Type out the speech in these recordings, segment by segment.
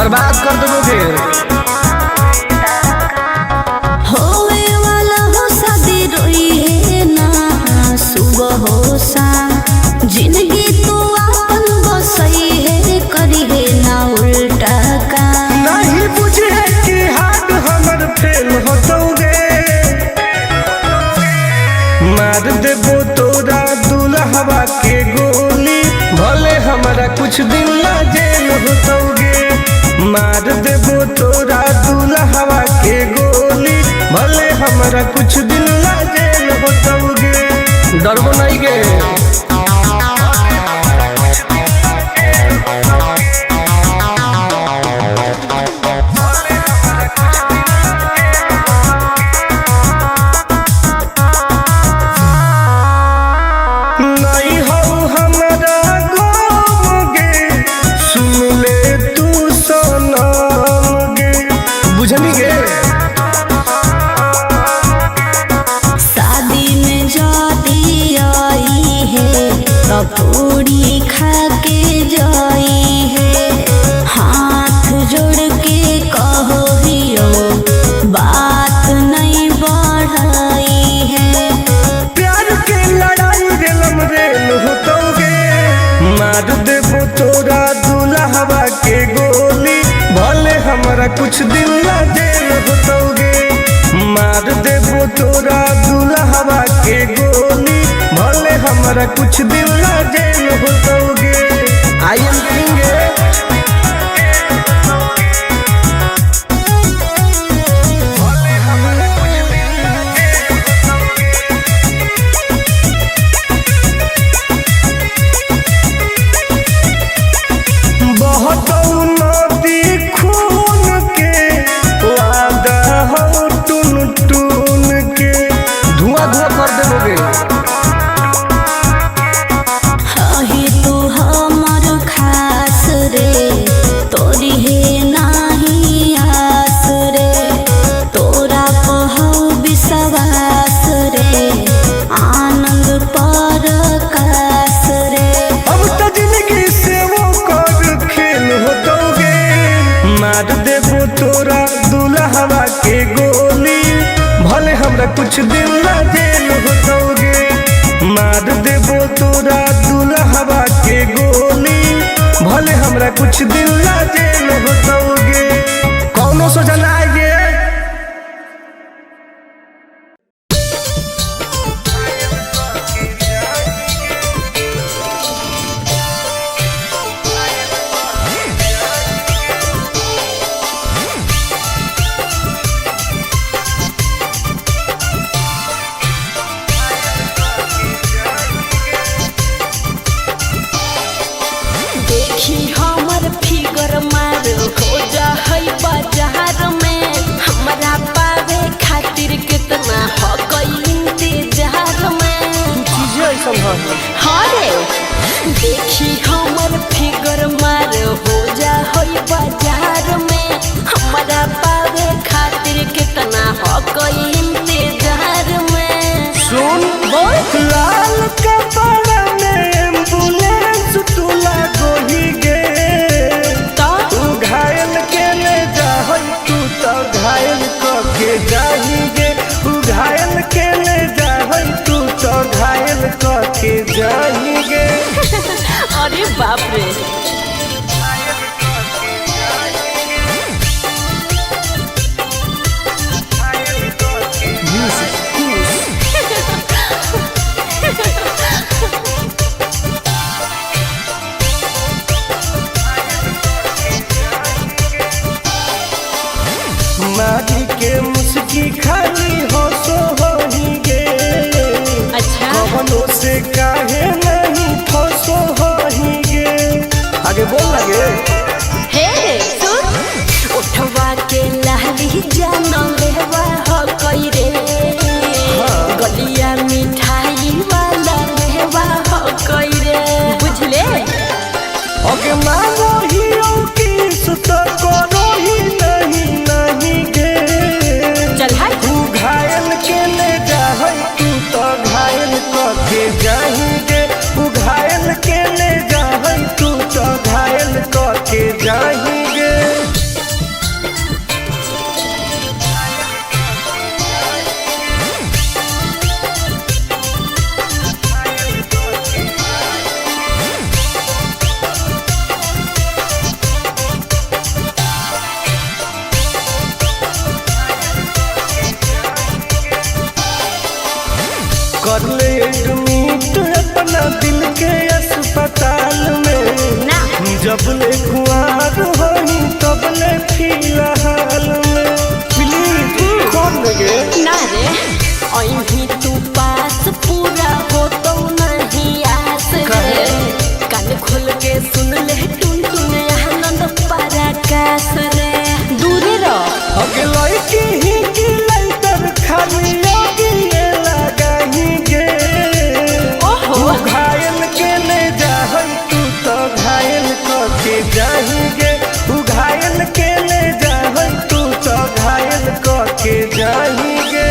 बर्बाद कर देबोगे। होवे वाला हो शादी रोई है ना सुबह हो शाम, जिंदगी तू आपन बसई है करी है ना उल्टा काम। नहीं बुझे कि हाथ हमर फेल होतौगे, मार देबो तोरा दुल्हवा के गोली, भले हमरा कुछ दिन ला जेल होतौगे। मार देबो तोरा दुल्हवा के गोली, भले हमरा कुछ दिन ला जेल होतौगे। डरबो नहीं गे। नहीं हो हमरा गम गे, सुन ले तू सनम गे, बुझनी गे। शादी में जाती आई है तो पूरी खा के जाई है, हाथ जोड़ के कहो हियो बात नहीं बढ़ाई है। प्यार के लड़ाई रेलम रेल होतौगे, मार देबो तोरा दुल्हवा के गोली, भले हमरा कुछ दिन ला जेल होतौगे। मार देबो तोरा दुल्हवा के गोली, भले हमरा कुछ दिन ला जेल होतौगे। I am king. बहुत नदी खून के वादा हो टून टून के, धुआं धुआं कर देबोगे। हही तू हमर खास रे, तोरी है नाही आस रे, तोरा पहौ विश्वास रे, आनंद पर कास रे। अब तो जिंदगी से वो कर खेल होतौगे, मार देबो तोरा दुल्हवा के गोली, भले हमरा कुछ दिन ला जेल होतौगे। मार देबो तोरा दुल्हवा के गोली, भले हमरा कुछ दिन ला जेल होतौगे। कौनो सोचा ना आएगे। देखी हमर फिगर मार हो जा है बाजार में, हमरा पावे खातिर कितना हो गई इंतजार में। चीजें ऐसा है। हाँ रे, देखी हमर फिगर मार हो जा है बाजार में, हमरा पावे खातिर कितना हो गई इंतजार में। सुन बोल। लाल कपड़ा में एम्बुलेंस तू लागोही गे, तो तू घायल के ले जाहई तू तो घायल क के जाही गे, तू घायल के ले जाहई तू तो घायल क के जाही गे। अरे बाप रे। मारी के मुस्की खाली हो सो होही गे, अच्छा। कवनो से काहे नहीं फसो होही गे। आगे बोल लगे। हे सुन, उठवा के लाली जानो लेवा हो कई रे, गलिया मिठाई वाला लेवा हो कई रे, बुझले। ओके मानो ही की सुत करो ही नहीं नहीं गे, चल हट। तू घायल के ले जाहई तू तो घायल क के जाही गे, तू घायल के ले जाहई तू तो घायल क के जाही गे। जबले कुआर होई तबले फिलहाल में। प्लीज खोल देंगे ना रे अही तू पास पूरा हो तो नहीं आस रे। कान खोल के सुन ले टुन टुन आनंद पराकाश रे। दूरे रह। अगे लड़की ही की लाइटर खाली आगे लगाही गे। ओहो। तू घायल के ले जाहई तू तो घायल क के जाही गे। तू घायल के ले जाहई तू तो घायल क के जाही गे।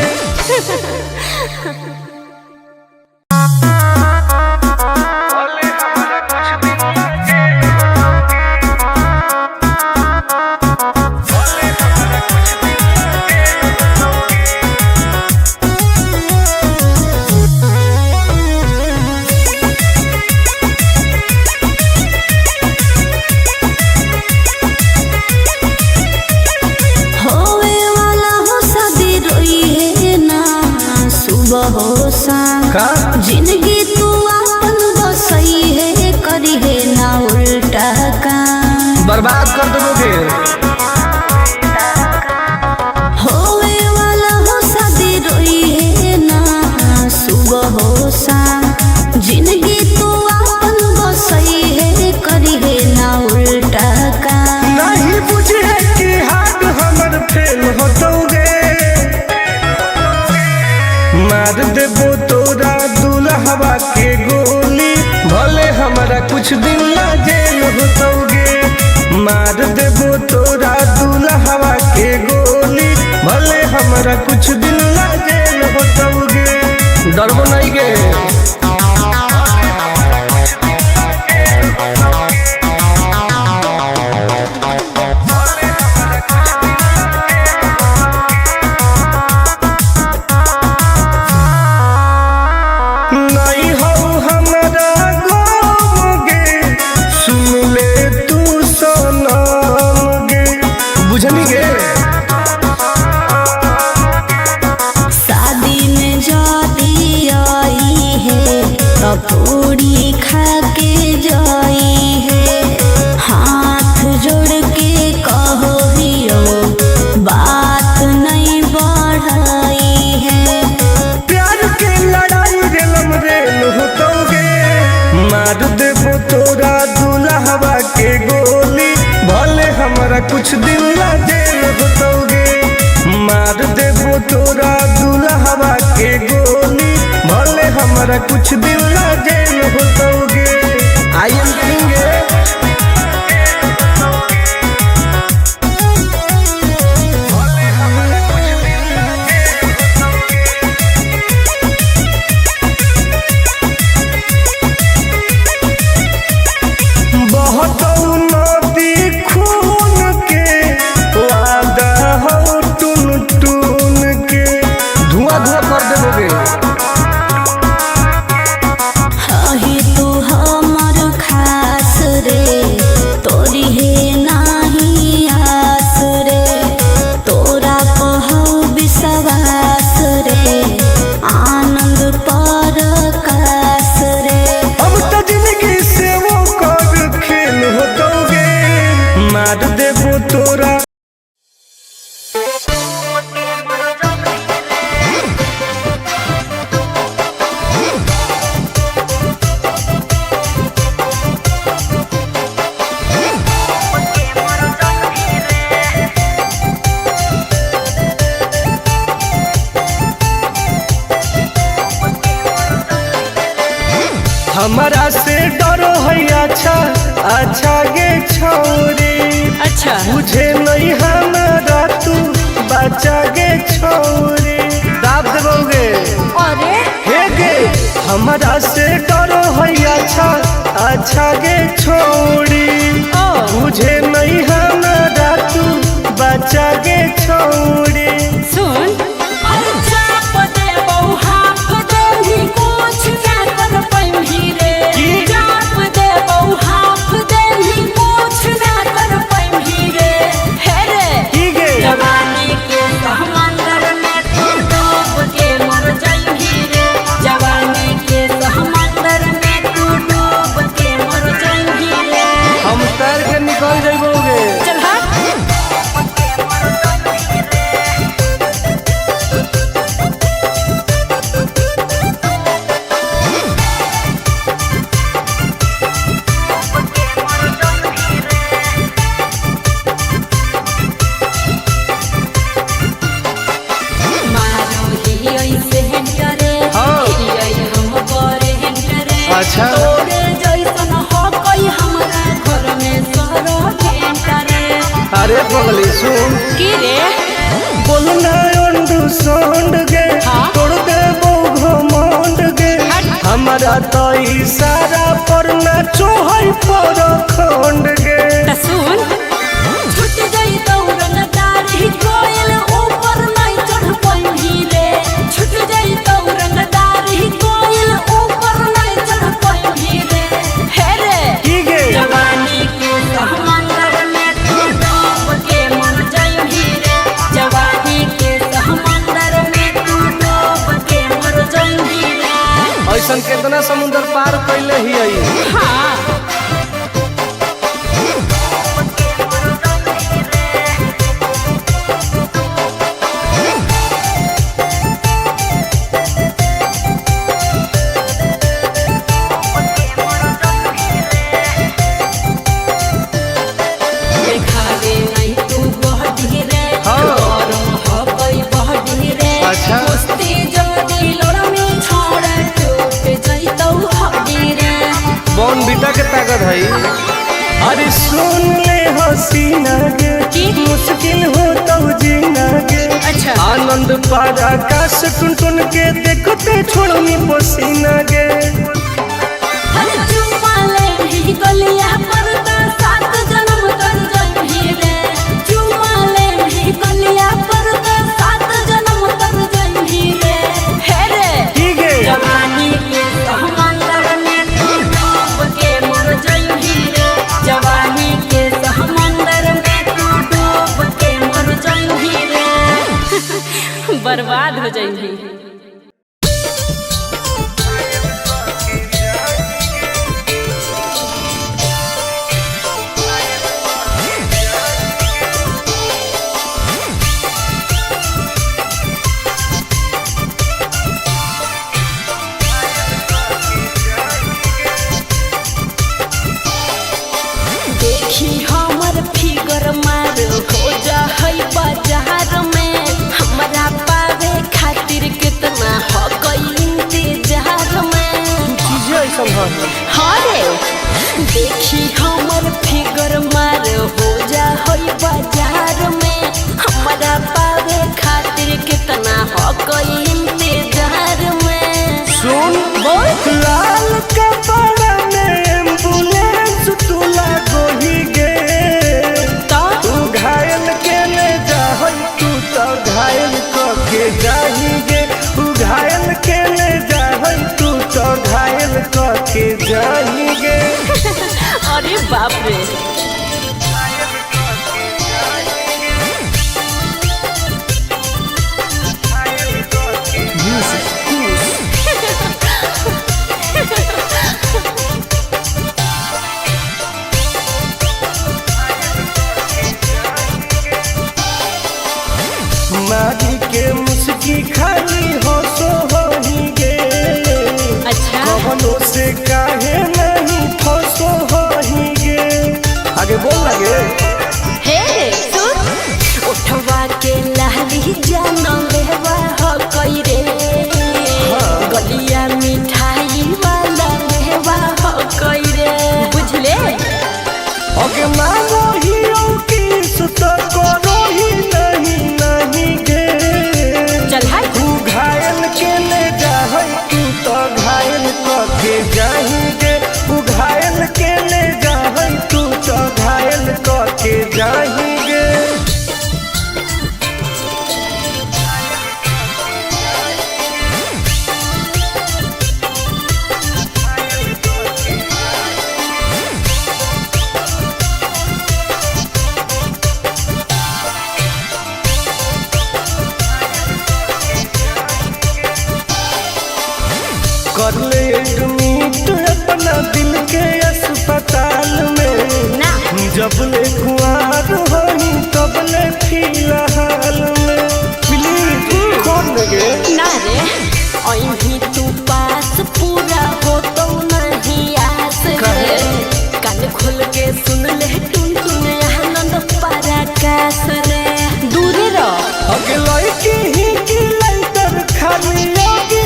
होवे वाला हो शादी रोई है ना सुबह हो शाम। का? जिंदगी तू आपन बसई है करी है ना उल्टा काम। बर्बाद कर दोगे। होवे वाला हो शादी रोई है ना सुबह हो शाम। जिंदगी तू आपन बसई है करी है ना उल्टा काम। नहीं बुझे कि हाथ हमर फेल होतौगे। मार देबो तोरा दुल्हवा के गोली भले हमरा कुछ दिन ला जेल होतौगे। मार देबो तोरा दुल्हवा के गोली भले हमरा कुछ दिन ला जेल होतौगे। डरबो नहीं गे। नहीं हो हमरा गम गे सुन ले तू सनम गे। बुझनी गे। शादी में जाती आई है पकौड़ी खा के जाई है। हाथ जोड़ के कहो हियो बात नहीं बढ़ाई है। प्यार के लड़ाई रेलम रेल होतौगे। मार देबो तोरा दुल्हवा के गोली भले हमरा कुछ दिन ला जेल होतौगे। मार देबो तोरा दुल्हवा के गोली भले हमरा कुछ दिन ला जेल होतौगे। I am king. बहुत नदी खून के वादा हो टून टून के। धुआं धुआं कर देबोगे। हही तू हमर खास रे तोरी है नाही आस रे। तोरा कहौ विश्वास रे आनंद पर कास रे। अब तो जिंदगी से वो कर खेल होतौगे। मार देबो तोरा। हमारा से डरो है अच्छा अच्छा गे छौरी। अच्छा। बुझे नहीं हमारा तू बच्चा गे छौरी। दाब देबोगे। अरे हे गे हमारा से डरो है अच्छा अच्छा गे छौरी। ओ। बुझे नहीं हमारा तू बच्चा गे छौरी। सुन चाप दे बहु हाफ देही कुछ ना कर पैम्ही रे। की? चाप दे बहु हाफ देही कुछ ना कर पैम्ही रे। हे रे की गे? जवानी के समंदर में तू डूब के मर जाइही रे। जवानी के समंदर में तू डूब के मर जाइही रे। पगली सुन। की रे? बोलना अंडू सोंड गे, हाँ? तोड़ दे घमंड गे। हट। हमारा तो इशारा पर नाचो है पर खंड गे। त सुन, छूट जाई दौड़न दाढ़ी कोयल ऊपर नहीं चढ़ पाई रे। छूट जाई दौड़न दाढ़ी कोयल ऊपर नहीं चढ़ पाई रे। हे रे, की गे? जवानी के समंदर में तू डूब के मर जाइबी रे। जवानी के समंदर में तू डूब के मर जाइबी रे। ऐसन केतना समुंदर पार कैले ही आई। हाँ। देखावे नहीं तू बहडी रे। हाँ। गरम हबई बहडी रे। अच्छा। कुश्ती जदी लड़मी छोड़ टूट जइतौ हड्डी रे। बॉन बीटा के ताकत है। अरे सुन ले हसीना गे, की? मुश्किल हो तो जीना गे। अच्छा। आनंद पार आकाश टुन टुन के देखते छोड़नी पसीना गे। हर चुम्मा ले ही गलिया पर ता सात जन्म तर जइबी रे। चुम्मा ले ही गलिया पर ता सात जन्म तर जइबी रे। हे रे, की गे? जवानी के समंदर में तू डूब के मर जइबी रे। जवानी के समंदर में तू डूब के मर जइबी रे। बर्बाद हो जइबी। देखी हमर फिगर मार हो जा है बाजार में। हमरा पावे खातिर कितना हो गई इंतजार में। चीजें ऐसन है। हाँ रे, देखी हमर फिगर मार हो जा है बाजार में। हमरा पावे खातिर कितना हो गई इंतजार में। सुन, बोल। लाल कपड़ा में एम्बुलेंस तू लागोही गे। तो तू घायल के ले जाहई, तू तो घायल क के जाही गे। तू घायल के ले जाहई, तू तो घायल क के जाही गे। अरे बाप रे। मारी के मुस्की खाली हो सो होही गे। अच्छा। कवनो से काहे नहीं फसो होही गे। आगे बोल लगे। हे सुन, उठवा के लाली जान लेवा हो कई रे। हाँ। गलिया मिठाई वाला लेवा हो कई रे। बुझले? अगे मांगो ही की सुत करो ही नहीं नहीं गे। चल हाय। तू घायल के ले जाहई, तू तो घायल क के जाही गे। तू घायल के ले जाहई, तू तो घायल क के जाही गे। कर ले एडमिट अपना दिल के अस्पताल में। ना। जब ले कुआर होही तब ले फिलहाल में। प्लीज खोल लगे। ना रे, अहीं तू पास पूरा हो तो नहीं आस रे। कान खोल के सुन ले टुन टुन आनंद पराकाश रे। दूरे रह। अगे लड़की ही की लाइटर खाली लगी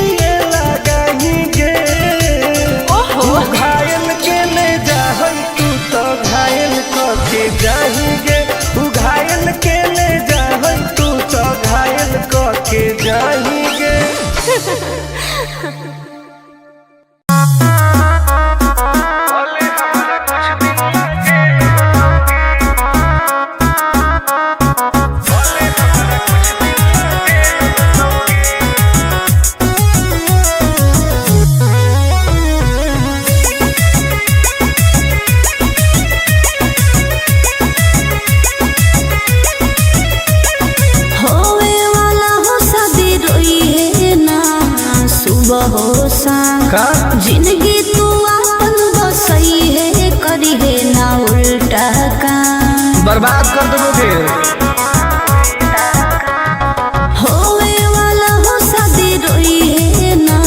लगाही गे। ओहो। तू घायल के ले जाहई, तू तो घायल क के जाही गे। तू घायल के जाही गे। होवे वाला हो शादी रोई है ना सुबह हो शाम। का? जिंदगी तू आपन बसई है करी है ना उल्टा काम। बर्बाद कर देबो गे। होवे वाला हो शादी रोई है ना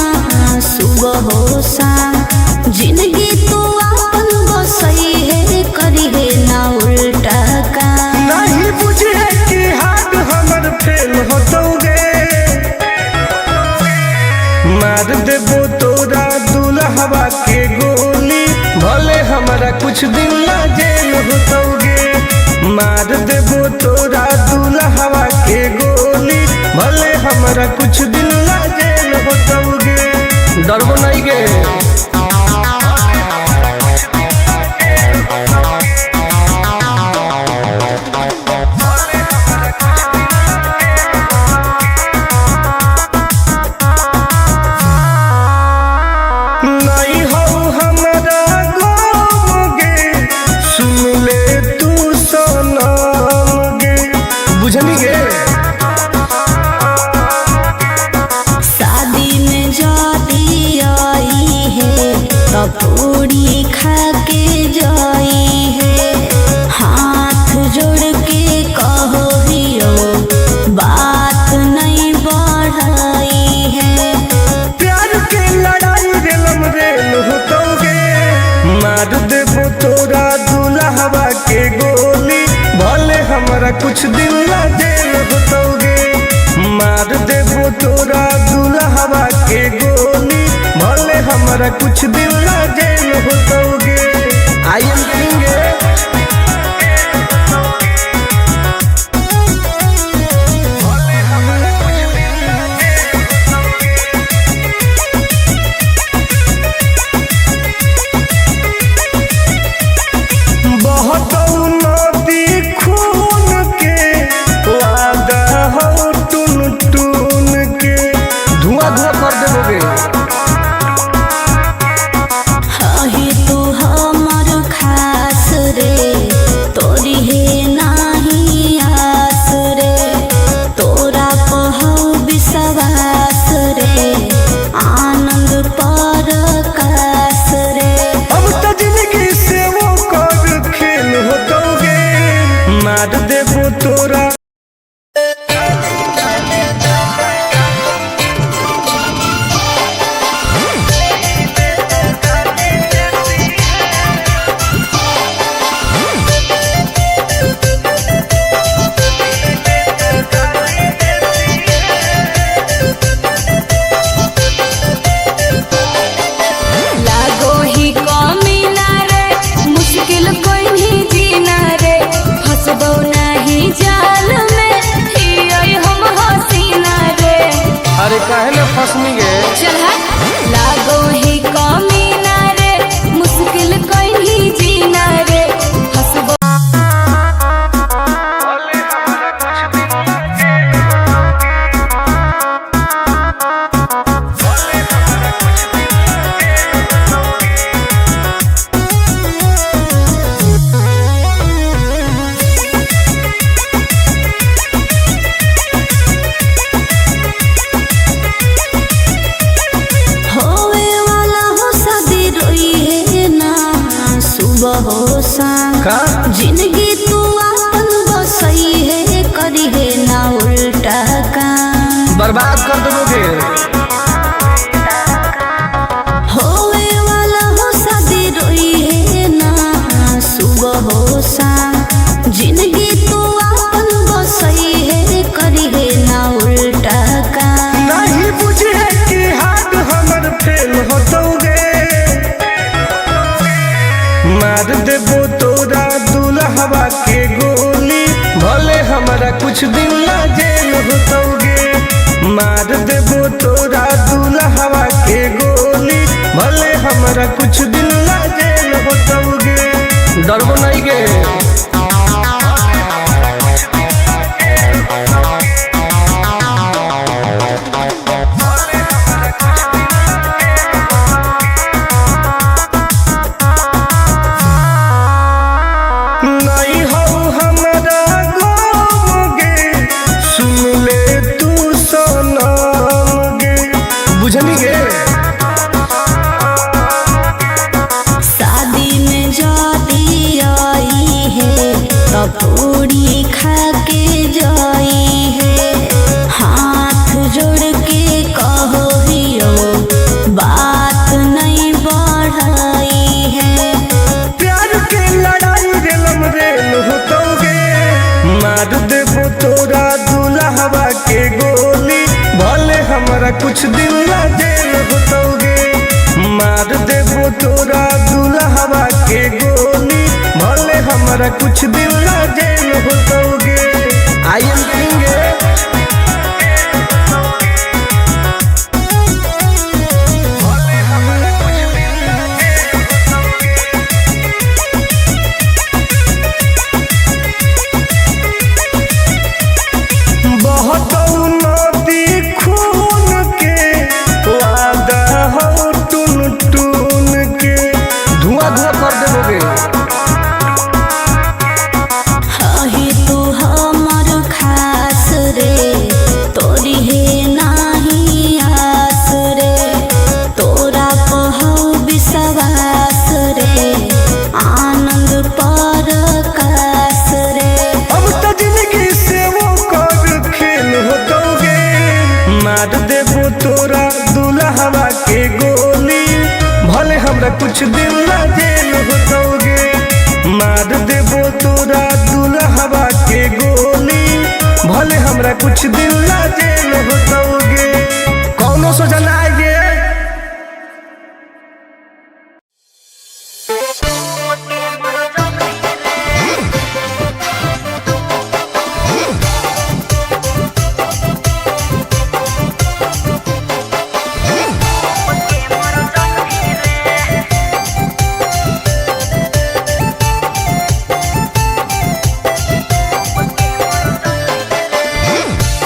सुबह हो शाम। जिंदगी तू आपन बसई है करी है ना उल्टा काम। नहीं बुझे कि हाथ हमर फेल होतौगे, मार देबो तोरा दुल्हवा के गोली, भले हमरा कुछ दिन ला जेल होतौगे। मार देबो तोरा दुल्हवा के गोली, भले हमरा कुछ दिन ला जेल होतौगे। डरबो नहीं गे। नहीं हो हमरा गम गे, सुन ले तू सनम गे, बुझनी गे। शादी में जाती आई है तपूरी खा के जाई है। हाथ जोड़ के कहो हियो बात नहीं बढ़ाई है। प्यार के लड़ाई रेलम रेल होतौगे, मार देबो तोरा दुल्हवा के गोली, भले हमरा कुछ दिन ला जेल होतौगे। मार देबो तोरा दुल्हवा के गोली, भले हमरा कुछ दिन ला जेल होतौगे। I am king. बहतौ नदी खून के, वादा हौ टून टून के, धुआं धुआं कर देबोगे। हही तू हमर खास रे तोरी है नाही आस रे। तोरा पहौ विश्वास रे आनंद पर कास रे। अब तो जिंदगी से वो कर खेल होतौगे, मार देबो तोरा। लागो ही कमी ना रे, मुश्किल कोई नहीं जीना रे, फंसबो नहीं जाल में हियै हम हसीना रे। अरे काहे ना फंसनी गे। चल हट। लागो ही कमी ना रे, मुश्किल कोई नहीं जीना रे, फंसबो होवे वाला हो शादी रोई है ना सुबह हो शाम। का? जिंदगी तू आपन बसई है करी है ना उल्टा काम। बर्बाद कर देबोगे। होवे वाला हो शादी रोई है ना सुबह हो शाम। जिंदगी तू आपन बसई है करी है ना उल्टा काम। नहीं बुझे कि हाथ हमर फेल होतौगे, मार देबो तोरा दुल्हवा के गोली, भले हमरा कुछ दिन ला जेल होतौगे। हमरा कुछ दिन ला जेल होतौगे। डरबो नहीं गे। नहीं हो हमरा गम गे, सुन ले तू सनम गे, बुझनी गे। शादी में जाती आई है तपूरी खा के जाई है, हाथ जोड़ के कहो हियो बात नहीं बढ़ाई है। प्यार के लड़ाई रेलम रेल होतौगे, मार देबो तोरा दुल्हवा के गोली, भले हमरा कुछ दिन ला जेल होतौगे। मार देबो तोरा दुल्हवा के गोली, भले हमरा कुछ दिन ला जेल होतौगे। I am king. बहतौ नदी खून के, वादा हौ टून टून के, धुआं धुआं कर देबोगे। हही तू हमर खास रे, तोरी हे नाही आस रे, तोरा पहौ विश्वास रे, आनंद पर कास रे। अब तो जिंदगी से वो कर खेल होतौगे, मार देबो तोरा दुल्हवा के गोली, भले हमरा कुछ दिन ला जेल होतौगे। मार देबो तोरा दुल्हवा के गोली, भले हमरा कुछ दिन ला जेल होतौगे। कौनो सोचा ना आगे।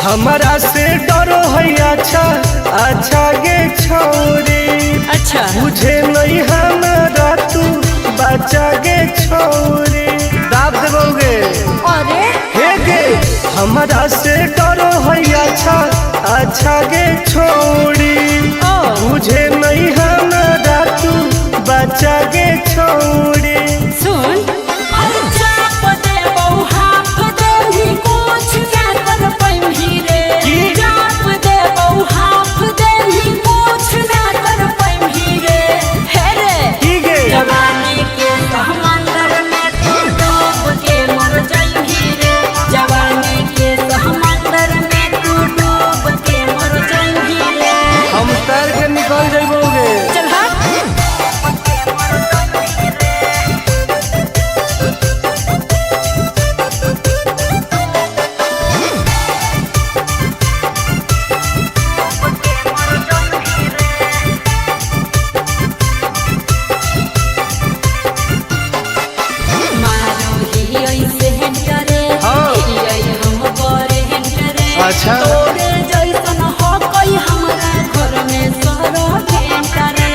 हमारा से डरो है अच्छा अच्छा गे छोरी, अच्छा बुझे नहीं हमारा तू बच्चा गे छोरी, दाब देबोगे। अरे हे गे हमारा से डरो है अच्छा अच्छा गे छोरी, ओ बुझे नहीं हमारा तू बच्चा गे छोरी। सुन चाप दे बहु हाफ दे ही कुछ ना कर पैम्ही रे, की? चाप दे बहु हाफ दे ही कुछ ना कर पैम्ही रे, हे रे की गे जवानी के समंदर में तू डूब के मर जाइही रे, जवानी के समंदर में तू डूब के मर जाइही रे। हम तैर के निकल जाइबोगे। चल हट। मारो ही ऐसे हेंटरे, हाँ। ही ऐ हम बड़े हेंटरे। अच्छा। तोरे जैसन हकई हमरा घर में सरो भेंटरे।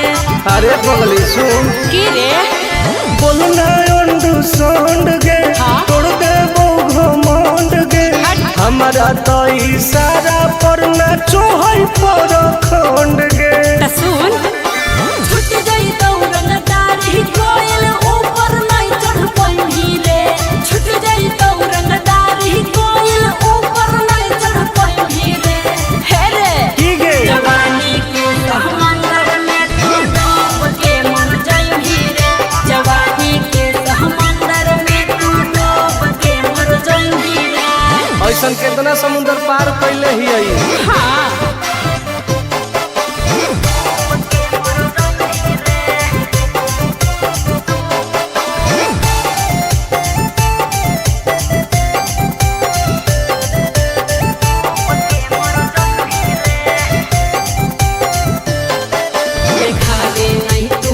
अरे पगली सुन, की रे बोलना अंडू सोंड गे, हाँ? तोड़ देबो घमंड गे, हट। हमारा तो इशारा पर नाचो है पर खंड गे। त सुन, छूट जाई तौरंगदारी कोयल ऊपर नहीं चढ़ पैम्ही रे, छूट जाई तौरंगदारी कोयल ऊपर नहीं चढ़ पैम्ही रे, हे रे की गे जवानी के समंदर में तू डूब के मर जाइही रे, जवानी के समंदर में तू डूब के मर जाइही रे। ऐसन केतना समुंदर पार कैले ही आई। हाँ देखावे नहीं तू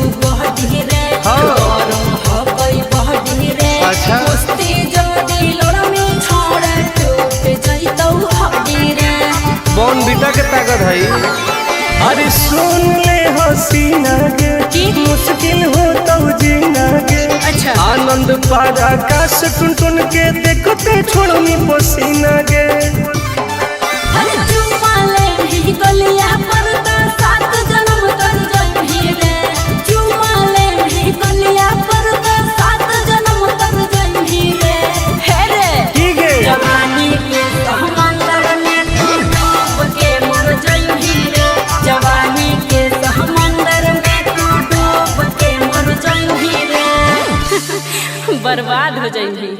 बॉर्नवीटा के ताकत है। अरे सुन ले हसीना गे, मुश्किल हो तो जीना गे। अच्छा। आनंद पार आकाश टुन टुन के देखते छोड़नी पसीना गे। अरे चुम्मा ले भी गलिया पर त सात जन्म तर जइभी रे। चुम्मा ले भी गलिया पर त सात जन्म तर जइभी रे। हे रे की गे? जवानी के समंदर में तू डूब के मर जइभी रे। जवानी के समंदर में तू डूब के मर जइभी रे, बर्बाद हो जइभी।